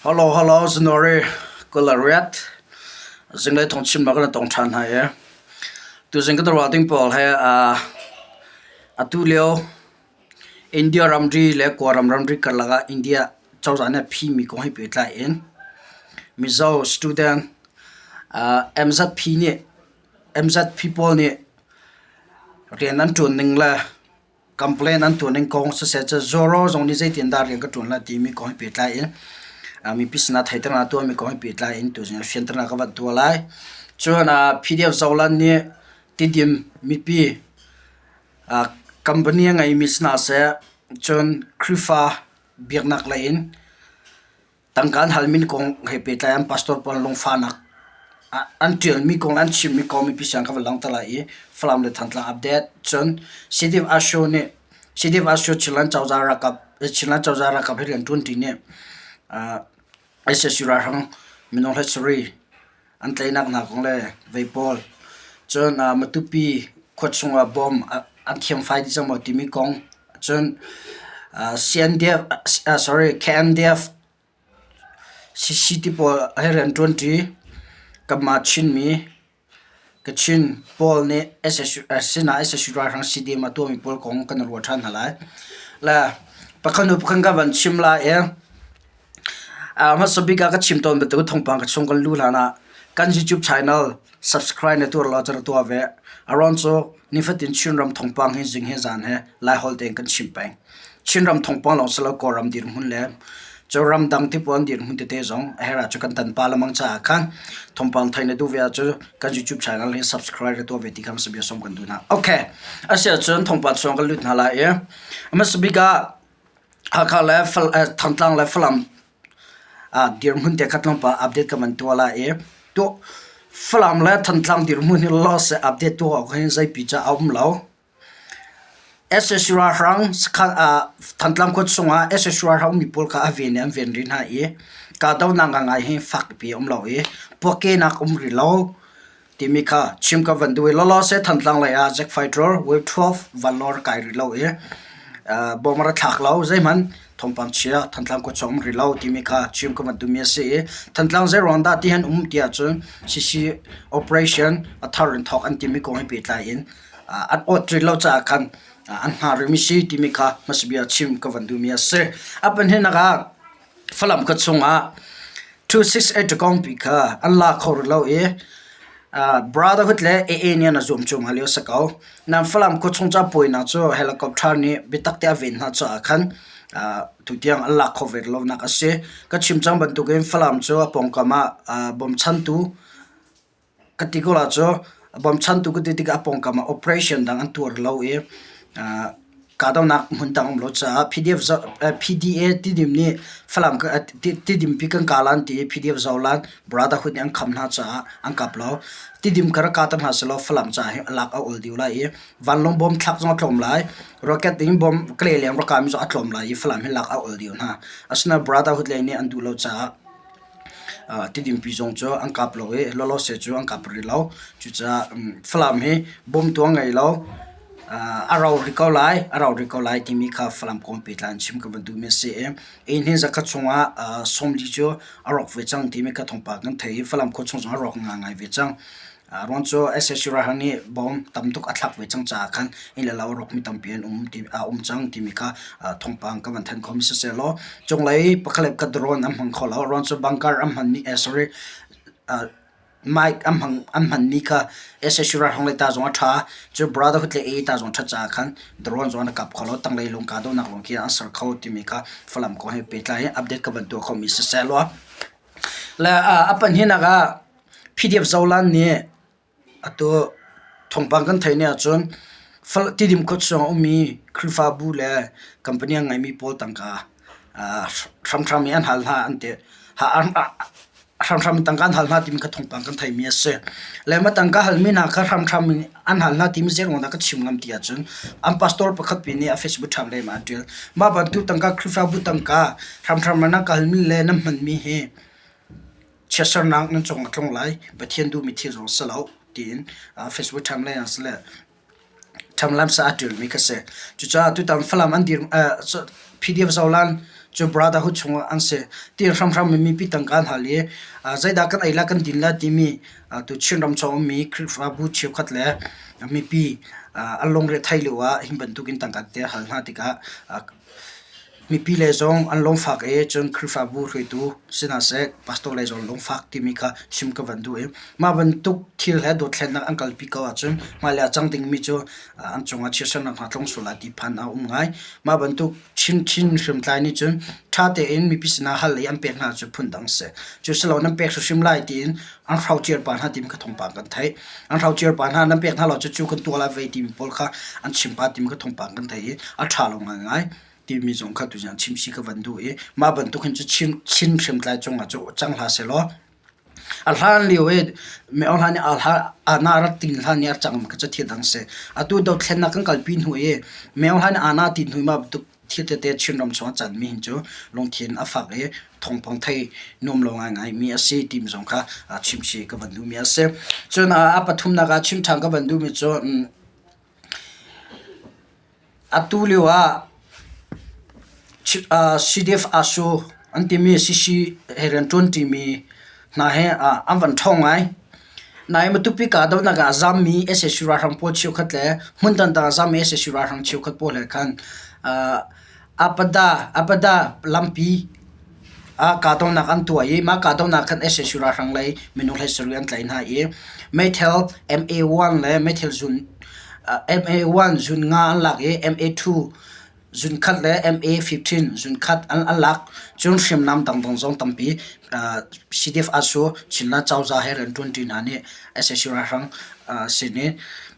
Hello, hello, January 28 zinglei thawngchimnak kan tong ṭhan hna i tuzing kan ruah ding pawl he atu lio India ramri le Kawlram ramri karlak ah India cozah nih a phimi kong he pehtlai in Mizo student MZP nih MZP pawl nih rian an ṭuan ning le complain an tuah ning kong siseh cu Zoro zong nih zeitindah rian ka ṭuan lai timi kong he pehtlai in mipi sinah theihternak a tuahmi kong he pehtlai in tuzing ah fianternak ka van tuah lai. Cun PDF Zoland nih Tidim mipi company a ngeimi si hna seh, cun Khrihfa biaknak lei in Tangka an halmi kong he pehtlai an pastor pawl lungfahnak an ṭialmi kong le an chimmi kong mipi siang ka van langhter lai i Falam le Thantlang update. Cun CDF Asho nih CDF Asho Chinland cozah ralkap Chinland cozah ralkap he rian ṭuanṭi nih SSU ralhrang minung hlei sarih an tlaihnak hna kong le vei pawl. Cun Matupi khua chungah bomb an thiamfai dih cang maw timi kong. Cun CNDF sorry KNDF CC ti pawl he rian ṭuanṭi. Kanmah Chinmi Kachin pawl nih sinah SSU ralhrang CDM a tuahmi pawl kong kan i ruah ṭhan hna lai. Le pakhat hnu pakhat ka van chim lai i Hmasa bik ah ka chim tawn bantuk thawngpang ka chung kan luh hlan ah kan YouTube channel subscribe na tuar law cu rak tuah ve. A ruang cu nifatin Chinram thawngpang hi zing he zan he Laiholh tein kan chim peng. Chinram thawngpang lawng si lo Kawlram dirhmun le cu ramdang tipuan dirhmun tete zong a herh ahcun kan tan pah lengmang caah khan thawngpang theih na duh ve ahcun kan YouTube channel hi subscribe na tuah ve ti kha hmasa bia sawm kan duh hna. Okay, a si ahcun thawngpang chung kan lut hna lai i hmasa bik ah Hakha le Thantlang le Falam dirhmun te kha tlawmpal update ka van tuah lai i Falam le Thantlang dirhmun hi loss update tuah awk hin zeipi ca a um lo. SSU ralhrang Thantlang khua chungah SSU ralhrang ummi pawl kha a ven i an ven rih hna i kahdohnak ngangai hi fakpi a um lo i puakehnak um rih lo. timi kha chim ka van duh i lawlaw seh Thantlang lei ah Jack Fighter Wave 12 vanlawng rak kai rih lo i bom a thlak lo zeihmanh thawngpang chia Thantlang khua chung um rih lo timi kha chim ka van duhmi a si i Thantlang zeiruang dah ti han um ti ahcun CC operation a thar in thawk an timi kong he pehtlai in an awt rih lo caah khan an hna rihmi si timi kha hmasabia chim ka van duhmi a si. A pahnihnak ah Falam khua chungah 268 kongpi kha an la kho rih lo i Brotherhood le AA nih an zuam cuahmah lio a si ko. Nain Falam khua chung cabuainak cu helicopter nih biatak te a ven hna caah khan tutiang an lak khawh ve lonak a si. Ka chim cang bantukin Falam cu a pawngkam ah bawmchantu Ka ti ko la cu bawmchantu ka ti tikah a pawngkam ah operation dang an tuar lo i kahdohnak hmun dang um lo caah PDA Tidim nih Falam Tidim pi kan kah lan ti i PDF Zolan Brotherhood nih an kham hna caah an kap lo. Tidim kha rak kah te hna sehlaw Falam caah hin a lak a ol deuh lai i vanlawng bom thlak zong a tlawm lai, rocket in bom kale leng rak kahmi zong a tlawm lai i Falam hi lak a ol deuh hna. Asinain Brotherhood lei nih an duh lo caah Tidimpi zong cu an kap lo i lawlawse cu an kap rih lo. Cucaah Falam hi bawmtu a ngei lo. A rau rih ko lai, a rau rih ko lai timi kha Falam kong pehtlai in chim ka van duhmi a si i hi zakhat chungah 40 cu a rawk ve cang timi kha thawngpang kan theih i Falam khua chung zong a rawk ngaingai ve cang. Ruang cu sac ralhrang nih bom tam tuk a thlak ve cang caah khan inn le lo a rawkmi tampi an um ti a um cang timi kha thawngpang ka van thanh khomi siseh law cunglei pakhat le pakhat drone an hmang kho lo. Ruang cu bunker an hmanmi sorry mic an hmang an hmanmi kha sac ralhrang lei ta zong a ṭha cu brotherhood le AA ta zong a ṭhat caah khan drone zong an kap kho lo. Tanglei lung kahdohnak lawng khi an ser kho timi kha Falam kong he pehtlai in update ka van tuah khomi siseh law le a pahnihnak ah PDF Zoland nih atu thawngpang kan theih ni ahcun Tidim khua chung a ummi Khrihfabu le company a ngeimi pawl tangka hramhram in an hal hna an ti. Hramhram in tangka an hal hna timi kha thawngpang kan theihmi a si. Le mah tangka halmi hna kha hramhram in an hal hna timi zeiruang dah ka chim ngam ti ahcun an pastor pakhat pi nih a Facebook ṭham lehmah a ṭial. Mah bantuk tangka Khrihfabu tangka hramhram in nan ka halmi le nan hmanmi hi chiatsernak nan cung a tlung lai, Pathian duhmi thil zong si lo tiin Facebook timeline ah sile timeline sa a ṭialmi kha si. Cucaah tutan Falam an dir PDF Zolan Cu brotherhood chungah an si. Ti hramhram in mipi tangka an hal i zeidah kan ei la kan din la timi tu Chinram chung ummi Khrihfabu cheukhat le mipi an lungre thei lio ah hi bantukin tangka tete an hal hna tikah mipi le zong an lungfak i cun Khrihfabu hruaitu sinah seh pastor lei zong lungfak timi kha chim ka van duh i mah bantuk thil he dothlennak an kalpi ko ahcun hmailei ah cang dingmi cu an cungah chiatsernak hna tlung sual lai ti phan a um ngai. Mah bantuk chinchin hriamtlai nih cun ṭha tein mipi sinah hal i an pek hna cu phundang a si. Cu si lo nan pek hrimhrim lai tiin an hrocer pa hna timi kha thawngpang kan theih. An hrocer pa hna nan pek hna lo cu cu kan tuah lai vei timi pawl kha an chim pah timi kha thawngpang kan theih i a ṭha lo ngaingai timi zong kha tuzaan chim si ka van duh i mah bantuk hin cu Chin, Chin hriamtlai cungah cu cang hlah sehlaw A hlan lio i miohlan nih aa rak tin hlan i a cangmi kha cu thil dang a si. Atu dothlennak kan kalpi hnu i miohlan nih aa tin hnu i mah bantuk thil tete Chinram chung a canmi hin cu lungthin a fak i thawngpang thei nuam lo ngaingaimi a si timi zong kha chimchih ka van duhmi a si. Cun a pathumnak ah chim ṭhan ka van duhmi cu Atu lio ah CDF ASU an timi CC he rianṭuanṭimi hna he an van ṭhawng ngai. Nain Matupi kahdohnak ah a zammi sac ralhrang pawl cheukhat le hmun dangdang ah a zammi sac ralhrang cheukhat pawl he khan Apada Apada lampi ah kahdohnak an tuah i mah kahdohnak khan sac ralhrang lei minung 17 an tlaih hna i meithal MA1 le meithal zun MA1 zun nga an lak i MA2 zun khat le MA15 zun khat an lak. Cun hriamnam dangdang zong tampi CDF ASU Chinland cozah he rianṭuanṭi hna nih sac ralhrang sin i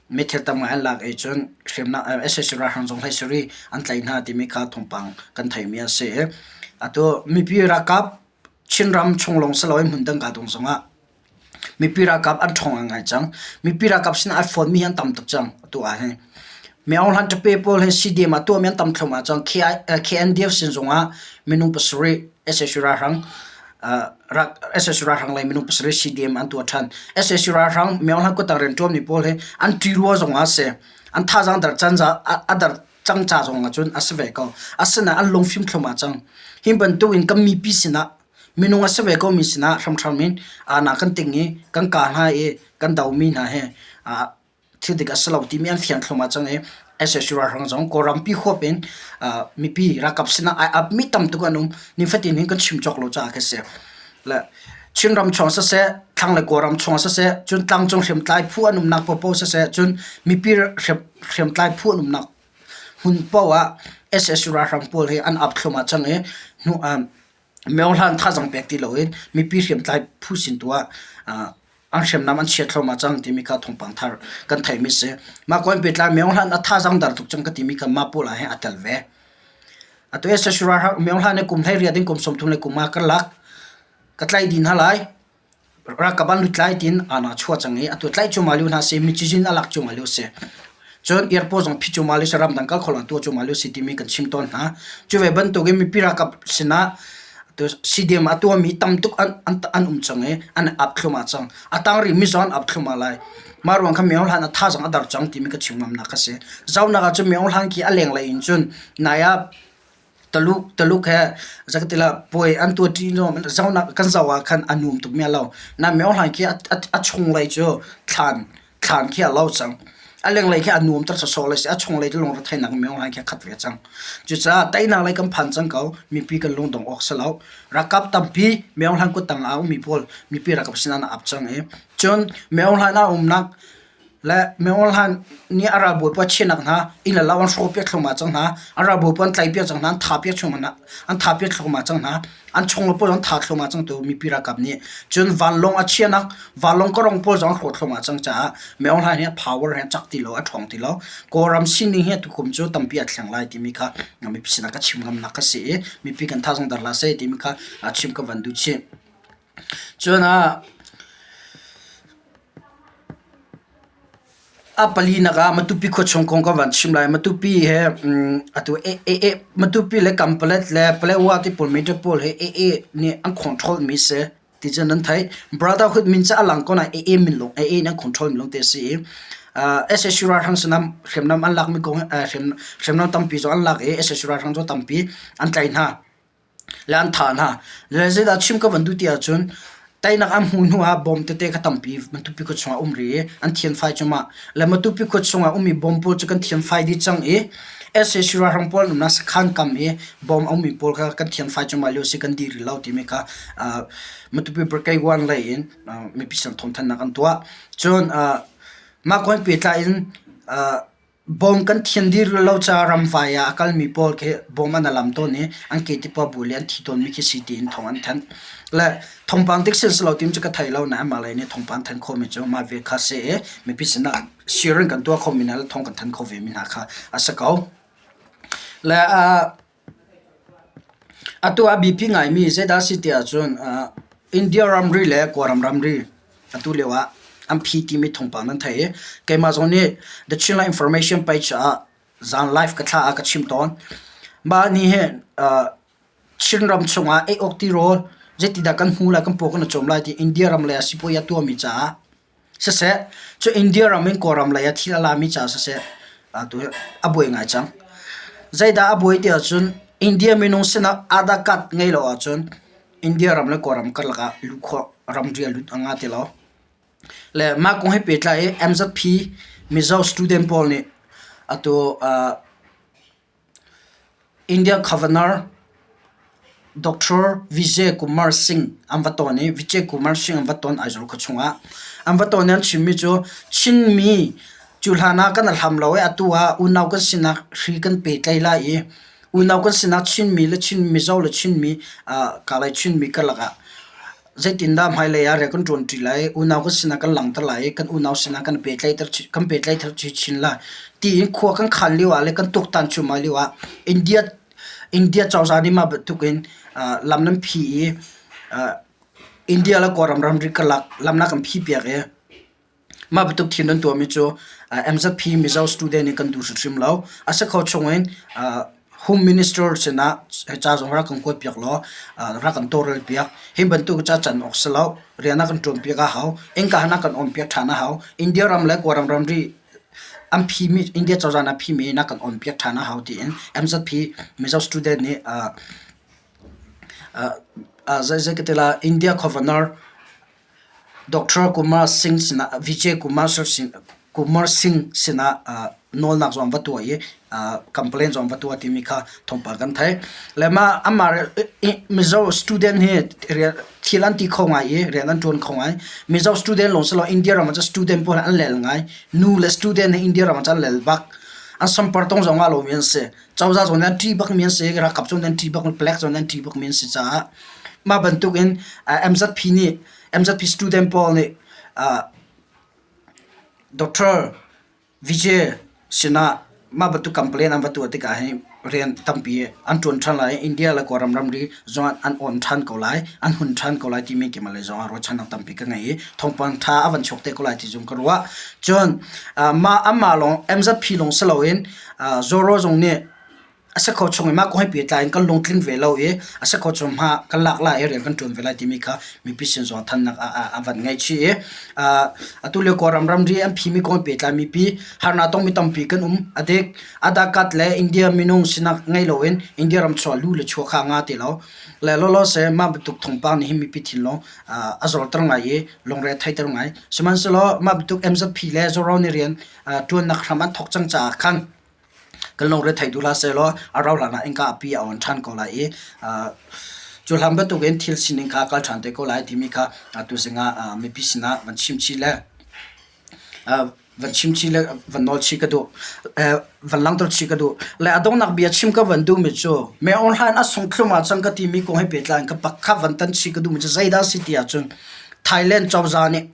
meithal tam ngai an lak i cun hriamnam sac ralhrang zong 17 an tlaih hna timi kha thawngpang kan theihmi a si. Atu mipi ralkap Chinram chung lawng si loin hmun dang ka dong zongah mipi ralkap an ṭhawng ngai cang. Mipi ralkap sinah ai fawnmi hi an tam tuk cang atu ah hin. Myo Hlan Ṭape pawl hi CDM ah tuahmi an tam thluahmah cang. KNDF sin zongah minung pasarih sac ralhrang sac ralhrang lei minung pasarih CDM an tuah ṭhan. Sac ralhrang Myo Hlan kutang rianṭuanmi pawl hi an ṭi rua zongah a si. An thazaang dar can a dar cang ca zong ah cun a si ve ko. Asinain an lungfim thluahmah cang. Hi bantuk in kan mipi sinah minung a si ve komi sinah hramhram in ana kan ting i kan kah hna i kan domi hna hi thil dik a si lo timi an fiang thluahmah cang i sac ralhrang zong Kawlrampi huap in mipi ralkap sinah ai apmi tam tuk an um. Nifatin hin kan chim cawk lo caah khi si. Le Chinram chung siseh, thlanglei Kawlram chung siseh, cun tlangcung hriamtlai phu an umnak paohpaoh siseh, cun mipi hriamtlai phu an umnak hmun paoh ah sac ralhrang pawl hi an ap thluahmah cang i hnu myohlan thazaang pek ti loin mipi hriamtlai phu sin tu ah an hriamnam an chia thluahmah cang timi kha thawngpang thar kan theihmi si. Mah kong pehtlai myohlan a thazaang dar tuk cang ka timi kha mah pawl ah hin a tel ve. Atu sac ralhrang myohlan hi kum 18 in kum 30 le kum ah ka lak ka tlaih dih hna lai. Ralkap an lut lai tiin aa chuah cang i atu tlaih cuahmah lio hna a si, micizin a lak cuahmah lio a si. Cun airport zong phih cuahmah lio a si, ramdang kal kho lo tuah cuahmah lio a si timi kan chim tawn hna. Cu ve bantukin mipi ralkap sinah CDM a tuahmi tam tuk an um cang i an ap thluahmah cang. A tang rihmi zong an ap thluahmah lai. Mah ruang kha Myo Hlan a thazaang a dar cang timi ka chim ngamnak a si. Zohnak ah cun Myo Hlan khi a lenglei in cun nai ah Taluk Taluk he zakatila puai an tuahṭi zohnak kan zoh ah khan a nuam tuk mi a lo. Nain Myo Hlan khi a chunglei cu thlan thlan khi a lo cang. A lenglei khi a nuam tuk sawsawh le si a chunglei cu lungretheihnak Myo Hlan khi a khat ve cang. Cucaah teinak lei kan phan cang ko. Mipi kan lungdong awk si lo. Ralkap tampi Myo Hlan kuttang ah a ummi pawl mipi ralkap sinah an ap cang i cun Myo Hlan ah umnak le Myohlan nih a ralbawi pawl a chiahnak hna inn le lo an hrawhpiak thluahmah cang hna. An ralbawi pawl an tlaihpiak cang hna, an thahpiak thluahmah an thahpiak thluahmah cang hna. An chungle pawl an thah thluahmah cang tu mipi ralkap nih. Cun vanlawng a chiahnak vanlawng karong pawl zong an hrawh thluahmah cang caah Myohlan hi a power hi a cak ti lo, a ṭhawng ti lo. Kawlram sining hi tukum cu tampi a thleng lai timi kha mipi sinah ka chim ngamnak a si i mipi kan thazaang dar hlah seh timi kha chim ka van duh chih. Cun ah a palinak ah Matupi khuachung kong ka van chim lai. Matupi he atu Matupi le Kanpalet le Paletwa ti pawl major pawl hi AA nih an control mi si ti cu nan theih. Brotherhood min cu a lang ko nain AA min lawng AA nih an control mi lawng te a si i sac ralhrang sinah hriamnam an lak mi kong hriamnam tampi zong an lak i sac ralhrang zong tampi an tlaih hna. Le an thah hna. Le zeidah chim ka van duh ti ahcun teinak an hmuh hnu ah bom tete kha tampi Matupi khua chungah a um rih i an thianfai cuahmah. Le Matupi khua chungah ummi bom pawl cu kan thianfai dih cang i sac ralhrang pawl an umnak sakhan kam i bom a ummi pawl kha kan thianfai cuahmah lio a si kan dih rih lo timi kha Matupi Brigade 1 lei in mipi sin thawngthanhnak an tuah. Cun mah kong he pehtlai in Bawm kan thian dih rih lo caah ramvai ah a kalmi pawl khi bawm an alam tawn i an ke tipa bu le an thi tawnmi khi si tiin thawng an thanh. Le thawngpang dik sin si lo tim cu ka thei lo nain mah lei nih thawngpang thanh khawhmi cu mah ve kha si i mipi sinah sharing kan tuah khomi hna le thawng kan thanh kho vemi hna kha a si ko. Le Atu a biapi ngaimi zeidah a si ti ahcun India ramri le Kawlram ramri atu lio ah an phi timi thawngpang nan theih i keimah zong nih The Chinland Information page ah zan live ka thlah ah ka chim tawn. Mah ni hi Chinram chungah ei awk tirawl zeitidah kan hmu lai kan paw kan i cawm lai ti India ram lei ah sipuai a tuahmi caah Siseh, cu India ram in Kawlram lei ah thil a lami caah siseh, atu hi a buai ngai cang. Zeidah a buai ti ahcun India minung sinah Aadhaar card ngei lo ahcun India ram le Kawlram karlak ah luh khawh ramri a lut a nga ti lo. Le mah kong he pehtlai i MZP Mizo student pawl nih atu India Governor Doctor Vijay Kumar Singh an va ton i Vijay Kumar Singh an va ton Aizawl khua chungah. An va ton i an chimmi cu Chinmi cu hlan ah kan i hlam lo i atu ah unau kan sinak hri kan pehtlaih lai i unau kan sinak Chinmi le Chin Mizo le Chinmi Kalay Chinmi karlak ah Zeitindah hmailei ah rian kan ṭuanṭi lai, unau kan sinah kan langhter lai i kan unau sinah kan pehtlaihter kan pehtlaihter chinchin lai tiin khua kan khan lioah le kan tuaktan cuahmah lioah India India cozah nih mah bantukin lam nan phi i India le Kawlram ramri karlak lam na kan phihpiak i Mah bantuk thil nan tuahmi cu MZP Mizo student nih kan duh hrimhrim lo. A si kho chungin Home Minister sinah ca zong rak kan kuatpiak law rak kan tawlrelpiak. Hi bantuk ca can awk si lo. Rian a kan ṭuanpiak a hau. Innka han a kan onpiak ṭhan a hau. India ram le Kawlram ramri an phimi India cozah nih a phimi na kan onpiak ṭhan a hau tiin MZP Mizo student nih zei ka ti lai India Governor Doctor Kumar Singh sinah Vijay Kumar Kumar Singh sinah nawlnak zong an va tuah i complaint zong an va tuah timi kha thawngpang kan theih. Le mah amah Mizo student hi thil an ti kho ngai i rian an ṭuan kho ngai. Mizo student lawng si lo India ram ah cun student pawl an lel ngai. Nu le student hi India ram ah cun an lel bak. An sampar tong zong ah lomi an si. Cozah zong nih an ṭih bakmi an si. Ralkap zong nih an ṭih bak, palek zong nih an ṭih bakmi an si caah mah bantukin MZP nih MZP student pawl nih Doctor Vijay sinah mah bantuk complaint an va tuah tikah hin rian tampi an ṭuan ṭhan lai i India le Kawlram ramri zong an on ṭhan ko lai, an hun ṭhan ko lai timi keimah lei zong ah ruahchannak tampi ka ngei i thawngpang ṭha a van chuak te ko lai ti zong ka ruah. Cun mah anmah lawng MZP lawng si loin Zoro zong nih a si kho chung i mah kong he pehtlai in kan lungtling ve lo i a si kho chung hma kan lak lai i rian kan ṭuan ve lai timi kha mipi sin zong thannak a van ngei chih i atu lio Kawlram ramri an phimi kong he pehtlai mipi harnak tongmi tampi kan um. A dik Adakat le India minung sinak ngei loin India ram chuah lu le chuah kha a nga ti lo. Le lawlaw se mah bantuk thawngpang nih hin mipi thinlung a zorter ngai i lungre a theiter ngai. Sihmanhsehlaw mah bantuk MZP le Zoro nih rian ṭuannak hram an thawk cang caah khan kan lungre thei duh hlah sehlaw a rauh hlan ah innka pi a on ṭhan ko lai i cu hlan bantukin thil sining kha kal ṭhan te ko lai timi kha atu zingah mipi sinah van chim chih le van chim chih le van nawl chih ka duh van langhter chih ka duh. Le a donghnak bia chim ka van duhmi cu me online a sung thlum ah cang ka timi kong he pehtlai in ka pakhat van tan chih ka duhmi cu zeidah a si ti ahcun Thailand cozah nih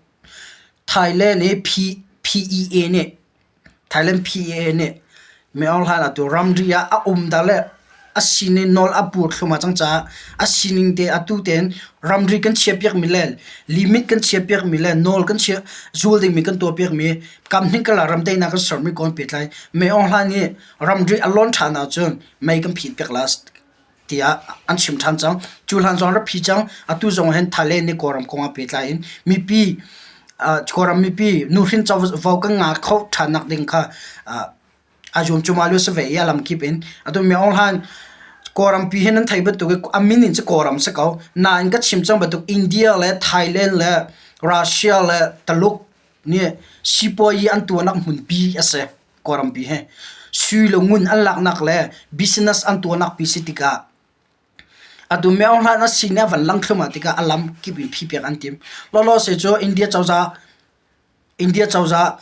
Thailand i PEA nih Thailand PEA nih Min Aung Hlaing atu ramri ah a um dah le a sining nawl a pur thluahmah cang caah a sining te atu tein ramri kan chiahpiakmi le limit kan chiahpiakmi le nawl kan chiah zul dingmi kan tuahpiakmi kamhning kala ram daihnak kan sermi kong pehtlai Min Aung Hlaing nih ramri a lawn ṭhan ahcun mei kan phit piak la tiah an chim ṭhan cang. Cu hlan zong rak phi cang. Atu zong hin Thailand nih Kawlram kong ah pehtlai in mipi Kawlram mipi nuhrin covo kan ngah kho ṭhan nak ding kha a zuam cuahmah lio si ve i a lamkip in. Atu Min Aung Hlaing. Kawlrampi hi nan theih bantuk i a min in cu Kawlram si ko. Nain ka chim cang bantuk India le Thailand le Russia le Taluk nih sipuayi an tuahnak hmunpi a si Kawlrampi hi. Sui le ngun an laknak le business an tuahnak pi si tikah atu Myo Hlan a si nih a van lang thluahmah tikah a lam kip in phipiak an tim. Lawlawse cu India cozah India cozah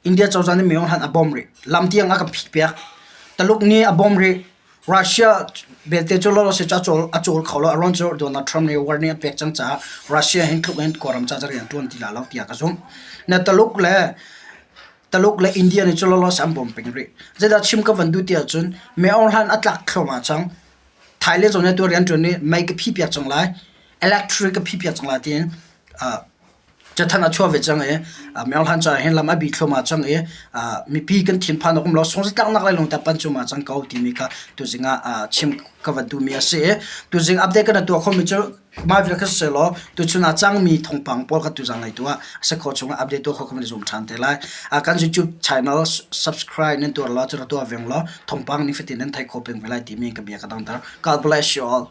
India cozah nih minung hlan a bawmh rih. Lam tiang a kan phih piak. Taluk nih a bawmh rih. Russia belte cu lawlaw cu a cawl a cawl kho lo. A ruang cu Donald Trump nih war nih a pek cang caah Russia hin tluk in Kawlram ca rian ṭuan ti la lo tiah ka zumh. Na Taluk le Taluk le India nih cu lawlaw an bawm peng rih. Zeidah chim ka van duh ti ahcun Myo hlan a tlak thluahmah cang. Thailand zong nih tu rian ṭuan i mei ka phih piak cang lai. Electric ka phih piak cang lai tiin Cathanh a chuah ve cang i Myohlan caah hin lam a bi thluahmah cang i mipi kan thinphan awk um lo sungzatlaknak lei lawng te pan cuahmah cang ko timi kha tuzing ah chim ka van duhmi a si i tuzing update kan tuah khomi cu mah vial kha sisehlaw tuchun ah cangmi thawngpang pawl kha tuzang lei tu ah a si khawh chungah update tuah khawh kan van i zuam ṭhan te lai. Kan YouTube channel subscribe nan tuar lo cu ra tuah veng law thawngpang nifatin nan theih khawh peng ve lai timi ka bia ka dangter. God bless you all.